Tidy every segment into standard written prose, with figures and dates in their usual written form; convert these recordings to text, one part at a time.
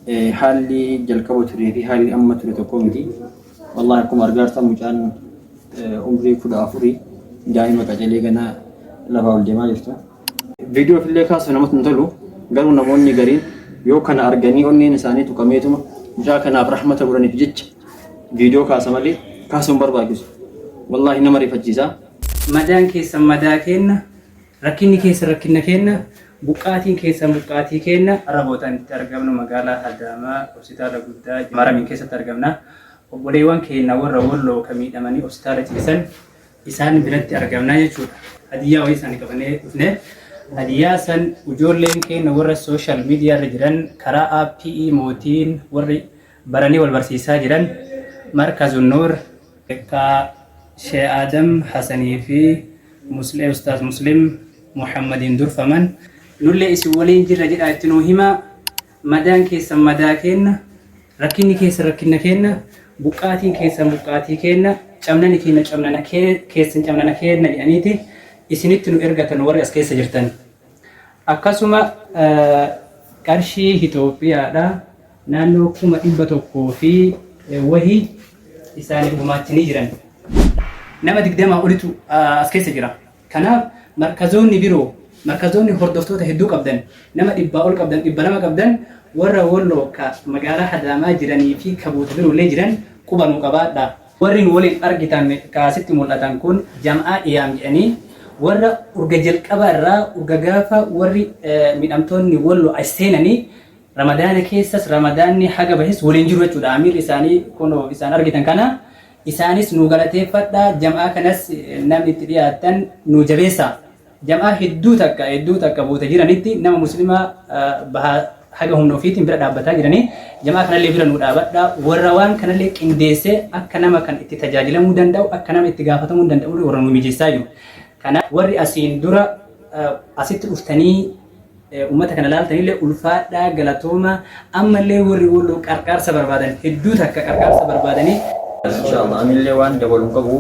Haalli jalqaba turee fi haalli amma ture tokko miti. Wallahi akkuma argaa jirtan mucaan umrii 14 daa'ima qacalee ganaa lafaa ol deemaa jirtu. Viidiyoo illee kaasuuf namatti hin tolu. Garuu namoonni gariin yoo kana arganii onneen isaanii tuqameetuma mucaa kanaaf rahmata godhaniif jecha viidiyoo kaasa malee kaasuu hin barbaachisu. Wallaahi nama rifachiisa. Madaan keessan madaa keenna, rakkinni keessan rakkinna keenna, buqqaatiin keessan buqqaatii keenna. Har'a bootaan itti argamnu magaalaa Adaamaa hospitaala guddaa Maramiin keessatti argamna. Obboleewwan keenna warra Walloo ka miidhamanii hospitaala ciisan isaan biratti argamna jechuudha. Hadiyyaa wayii isaanii qabannee dhufne. Hadiyyaa san ijoolleen keenya warra social media irra jiran karaa aappii mootiin warri baranii wal barsiisaa jiran Markazun Nuur ka Shee Adam Hasanii fi Muslim Ustaaz Muslim Muhammadiin durfaman nullee isin waliin jirra jedhaa itti nuu himaa. Madaan keessan madaa keenna, rakkinni keessan rakkinna keenna, buqqaatiin keessan buqqaatii keenna, camnani keenna camnana keessan camnana keenna jedhaniiti isinitti nu ergatan warri as keessa jirtan. Akkasuma qarshii Itoophiyaadha naannoo 100,000 fi wahii isaaniif gumaachanii jiran. Nama 20 olitu as keessa jira. Kanaaf markazoonni biroo, markazoonni hordoftoota hedduu qabdan, nama dhibbaa ol qabdan, 200 qabdan, warra Wolloo ka magaalaa Hadaamaa jiranii fi ka boota biroollee jiran quba nuu qabaadhaa. Warri nu waliin argitan ka asitti mul'atan kun jam'aa Iyaam jedhanii warra urga jalqaba irraa urga gaafa warri miidhamtoonni Wolloo as seenanii Ramadaana keessas Ramadaanni haga bahes waliin jiru jechuudha. Amiirri isaanii kunoo isaan argitan kana. Isaanis nuu galateeffadhaa, jam'aa kanas namni itti dhiyaattan nuu jabeessaa. Jam'aa hedduu takka hedduu takka boota jiranitti nama muslimaa bahaa haga humna ofiitiin bira dhaabbataa jiranii jam'aa kanallee bira nuu dhaabadhaa. Warra waan kanallee qindeessee akka nama kan itti tajaajilamuu danda'u akka nama itti gaafatamuu danda'u warra nuu mijeessaa jiru. Kanaaf warri asiin dura asitti dhuftanii Ummata kana laaltanillee ulfaadhaa galatooma ammallee warri Walloo qarqaarsa barbaadan hedduu takka qarqaarsa barbaadanii. Inshallah anillee waan dabalu hin qabu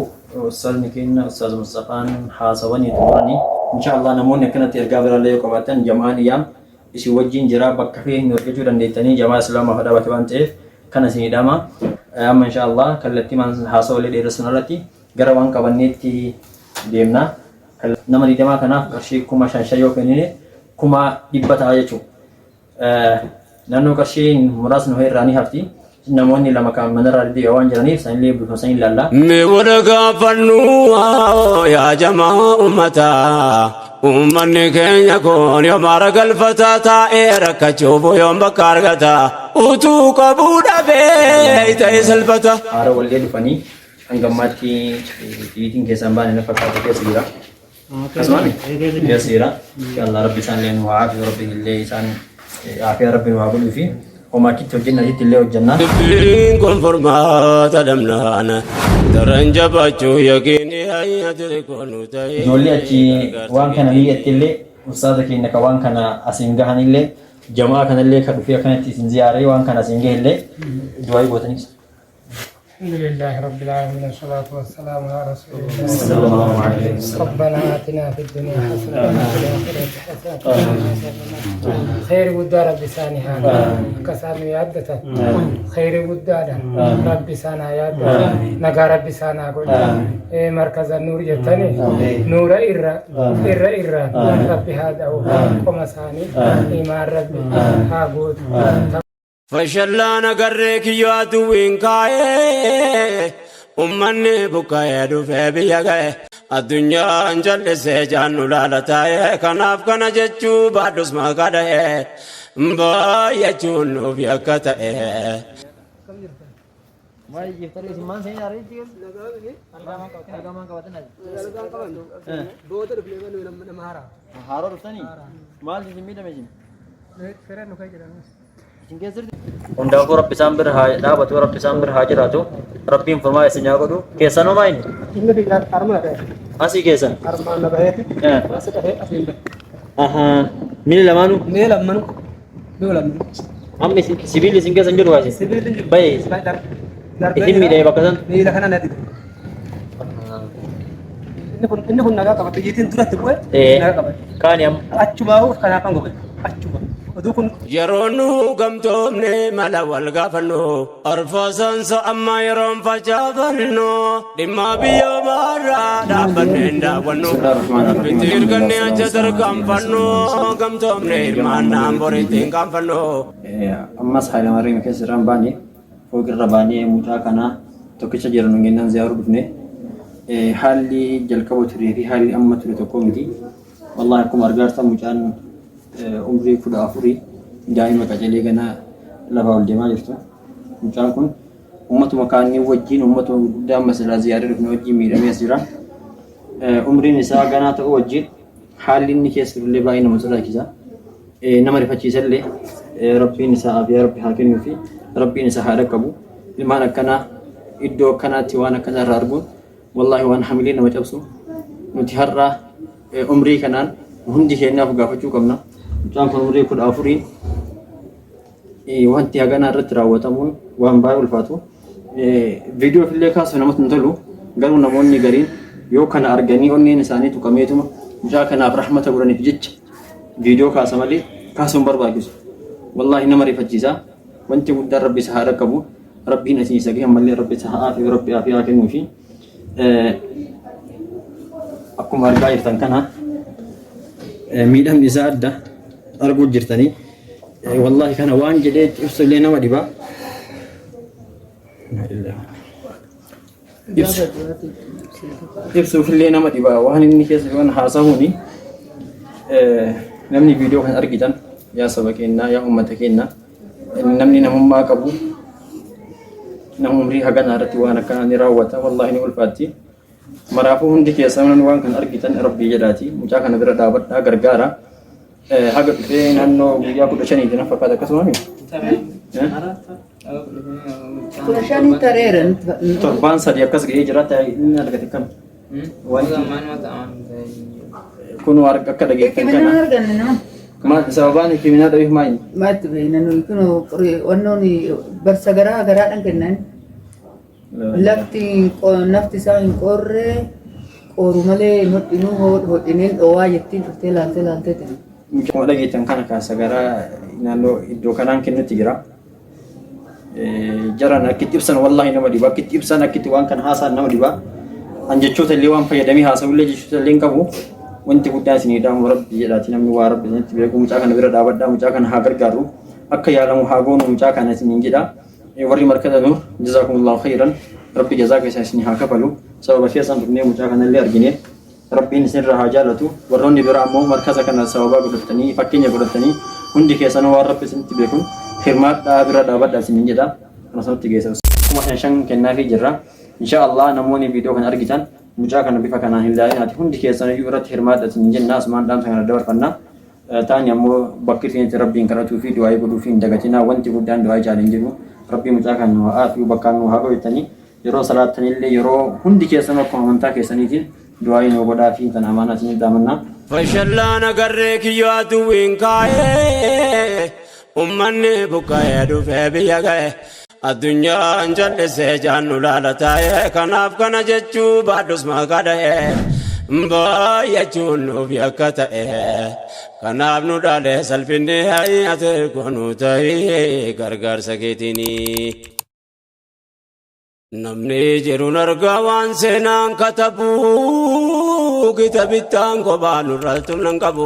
ustaazni keenya ustaaz Mustafaan haasawanii xumuranii. Inshallah namoonni akkanatti ergaa biraallee yoo qabaattan jama'aan iyaam isin wajjin jira bakka feetan nu argachuu dandeettanii jamaa islaamaaf dhaabate waan ta'eef kana isinii dhama. Amma inshallah kallattiimaan haasawallee dheeressuun irratti gara waan qabanneetti deemna. Nama 20 kanaaf qarshii 5000 yoo kennine 100,000 ta'a jechuudha. Naannoo qarshiin muraasni ho'ee irraa ni hafti. Namoonni lama kan manarraa deddeebi'aa waan jiraniif sanillee bifuma sanii ilaalla. Mee wal gaafannu yaa jamaa ummataa Uummanni keenya kun yoom haara galfataa taa'ee rakkachuuf yoom bakka argata utuu qabuu dhabee ta'e salphata. Haara wallee dhufanii hanga ammaatti xiyyiitiin keessaan baane na fakkaatu keessa jira. Akkasuma keessa jira. Inshallah rabbi isaan illee nu haa aafiyu rabbi illee isaan aafiyaa rabbi nu haa godhuu fi homaa achitti hojjenna achitti illee hojjenna. Dubbiin kun furmaata dhabnaan daran jabaachuu yaqiinii hayyatri koonu ta'ee. Ijoollee achi waan kana niyyatti illee ustaaza keenya ka waan kana asiin gahan illee jamaa kanallee ka dhufee akkanatti isin ziyaaree waan kana asiin gahe illee du'aa gootaniif. الحمد لله رب العالمين والصلاة والسلام على رسول الله صلى الله عليه وسلم. ربنا آتنا في الدنيا حسنة وفي الآخرة حسنة وقنا عذاب النار خير guddaa rabbi isaanii haa kennu. Akka isaan nu yaaddatan kheyri guddaadha rabbi isaan haa yaaddatu nagaa rabbi isaan haa godhu markaza nuur jettani nuura irra irra irraan rabbi haa dha'u qoma isaanii imaan rabbi haa guutu. Fashallaan agarree kiyyoo aduwwiin kaa'ee ummanni buqqa'ee dhufee biyya ga'e addunyaan jallisee jaannu laala taa'ee kanaaf kana jechuu baadhus maqaa dha'ee baay'achuun nuuf yakka ta'e. Maal jettanii isin maal seenaa reetti Argamaan qabatan Booda dhufnee nama haaraa. Haaroo dhuftanii? Maal isin miidhame isin? Fireen nu kee jedhamu. Isin keessa jirtu? Hundaafuu Rabbi isaan bira haa dhaabatu, Rabbi isaan bira haa jiraatu. Rabbiin furmaa isin haa godhu. Keessanoo maa inni? Inni biyya armaa ta'e. Asii keessan. Armaan na baheeti. Asi dhahee asiin bahe. Ahaa. Miili lamaanuu? Mee lammanu. Mee lammanu. Amma isin sibiilli isin keessa hin jiru kaase? Sibiilli hin jiru. Bahe. Isin miidhee bakka san? Miila kana na dhibe. Inni kun nagaa qaba. Xiyyiitiin duratti bu'e nagaa qaba. Kaani amma. Achumaa kanaafan goge. Achuma. Oduu kun Yeroo nu gamtoomne mala wal gaafannu arfaasansa amma yeroon facaafannu dhimma biyyoomarraa dhaabbanne hin daawwannu rabbitti hirkanne acha tarkaanfannu gamtoomne hirmaannaan boritti hin qaanfannu. Ammas Hayilamaariyaam keessa irraan baane fooqirra baanee mucaa kana tokkicha jira nu jennaan ziyaaruu dhufne. Haalli jalqaba turee fi haalli amma ture tokko miti. Wallahi akkuma argaa jirtan mucaan umrii 14 daa'ima qacalee ganaa lafaa ol deemaa jirtu. Mucaan kun ummatuma kaanii wajjin ummatuma gurguddaa amma silaa ziyaaree dhufne wajjin miidhamee as jira. Umriin isaa ganaa ta'uu wajjin haalli inni keessa jirullee baay'ee nama sodaachisa. Nama rifachiisallee. Rabbiin isaa afiyaa rabbi haa kennuu fi rabbiin isa haa dhaqqabu. Ilmaan akkanaa iddoo akkanaatti waan akkanaa irraa arguun wallaahi waan hamilee nama cabsu. Nuti har'a umrii kanaan hundi keenyaaf gaafachuu qabna. Mucaan kun umrii 14 wanti haganaa irratti raawwatamuun waan baay'ee ulfaatu. Viidiyoo illee kaasuuf namatti hin tolu. Garuu namoonni gariin yoo kana arganii onneen isaanii tuqameetuma mucaa kanaaf rahmata godhaniif jecha viidiyoo kaasa malee kaasuun barbaachisu. Wallaahi nama rifachiisa. Wanti guddaan rabbi isa haa dhaqqabu. Rabbiin asii isa gahe ammallee rabbi isa haa aafiyu rabbi aafiyaa kennuufi. Akkuma argaa jirtan kana miidhamni isaa adda arguu jirtanii. Wallaahi kana waan jedhee itti ibsu illee nama dhiba. Ibsuuf illee nama dhiba waan inni keessa jiru haasahuuni. Namni viidiyoo kan argitan yaa saba keenyaa yaa uummata keenyaa namni namummaa qabu nama umrii haganaa irratti waan akkanaa ni raawwata wallaahi ni ulfaatti. Maraafuu hundi keessan namni waan kan argitan rabbii jedhaati mucaa kana bira dhaabadhaa gargaara. Haga dhufee naannoo guyyaa 15ti na fakkaata akkasuma mi? 15 tareera. Torbaan sadi akkas ga'ee jira ta'e inni argate kam? Wanti kun akka dhageettan Hikimina kana. arganne nama. Maal sababaan hikiminaa dhabeef maali? Maatti beekna nuyi kun wannoon barsa garaa garaadhaan kennan. Lafti nafti isaa hin qorre qoru malee hin hodhinuu hodhineen dhowaa jettiin dhuftee laaltee laaltee ta'e. Akkuma dhageettan kana kaasa gara naannoo iddoo kanaan kennutti jira. Jaran akkitti ibsan wallaahi nama dhiba. Akkitti ibsan akkitti waan kana haasa'an nama dhiba. An jechoota illee waan fayyadamee haasa'u illee jechoota illee hin qabu. Wanti guddaan isinii dhaamu rabbi jedhaati namni waa rabbi isinitti beeku mucaa kana bira dhaabadhaa mucaa kana haa gargaaru akka yaalamu haa goonu mucaa kana isiniin jedha. Warri markaza Nuur jazaakumullahu khayran rabbi jazaa keessan isin haa kafalu sababa keessan dhufnee mucaa kanallee argine rabbiin isinirraa haa jaalatu warroonni biraa ammoo markaza kana sababaa godhattanii fakkeenya godhattanii hundi keessanuu waan rabbi isinitti beekun hirmaadhaa bira dhaabadhaa isiniin jedha kana sanatti geessa 5000 kennaafii jirra insha Allah namoonni viidiyoo kana argitan mucaa kana bifa kanaan hin laalinaati hundi keessaniyyuu irratti hirmaadha isiniin jenna asumaan dhaamsa kana dabarfanna. Taani ammoo bakki isinitti Rabbiin kadhatuu fi du'aa'ii godhuufii hin dagatinaa. Wanti guddaan du'aa'ii caala hin jiru. Rabbii mucaa kana nu haa aafiyu, bakkaan nu haa gahu jettanii yeroo salaattanillee yeroo hundi keessanuu akkuma amantaa keessaniitiin du'aa'ii nuu godhaafii tana amaanaa isiniif dhaamanna. Fashallaan agarree kiyyoo aduwwiin kaa'ee ummanni buqqa'ee dhufee biyya ga'e addunyaan jallisee jaannu laala taa'ee kanaaf kana jechuu baadhus maqaa dha'ee baay'achuun nuuf yakka ta'e kanaaf nu dhaale salphinni ati goonuu ta'ee gargaarsa keetiinii. Namni jiruun argaa waan seenaan katabu gita bittaan kophaa nurraa tulan qabu.